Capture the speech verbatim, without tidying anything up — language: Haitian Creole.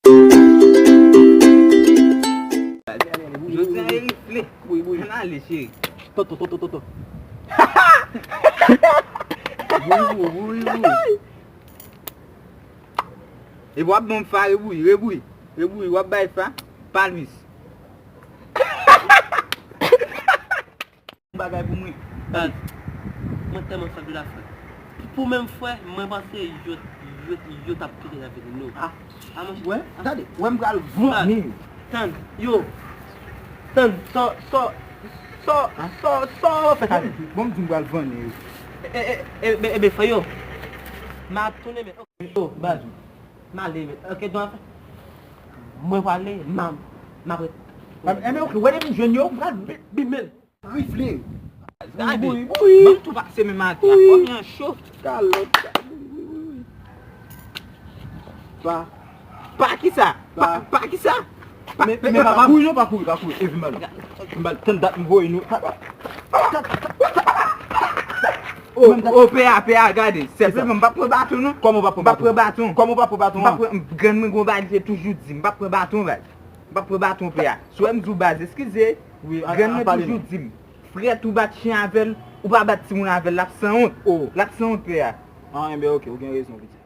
Jodi a e rifle. Ann ale, cheri. Toto, toto, toto. Epi w ap ban m fa, rebouyi, rebouyi, rebouyi, w ap bay fa, palmis. Bagay pou mwen. Gade, mwen tèlman fèb de la frè. Pou menm frè, mwen panse yo, yo, yo t ap kite avèk nou. Ah, ah, monchè. Wè, gade, wè m pral vanni. Tann, yo. Tann, sò, sò, sò, sò, sò, fè sa. Bon, m di m pral vanni yo. E, e, e, e, e, ben, fè yo. M ap tounen, men, ok, yo, baz. M ale, men, ok, don, mwen prale, m a, m ap ret. Enben, ok, wè depi m jwenn yo, m pral bi-, bimen. Rifle. Gade. Bouyi, bouyi. Ban m tou pase men maten an. Bouyi. Fòm li an cho. Kalòt. Bouyi, bouyi, bouyi. Pa. Pa kisa? Pa, pa kisa? Pa, men, men pa, pa kouri non, pa kouri, pa kouri. E vin ba nou. Vin ba nou. Tann dat m voye nou. O, o, P A, P A, gade. Sèlman, m p ap pran baton non. Kòman w p ap pran baton? M p ap pran baton. Kòman w p ap pran baton an? M p ap pran, grann mwen gon bagay li te toujou di m. M p ap pran baton, baz. M p ap pran baton, P A. Si w wè m di w, baz, eskize. Wi, a, grann mwen toujou di m, frè tou bat chen avè l, ou pa bat timoun avè l, l ap sanwont. Oh. L ap sanwont, P A. Ah, enben, ok, ou gen rezon, pitit.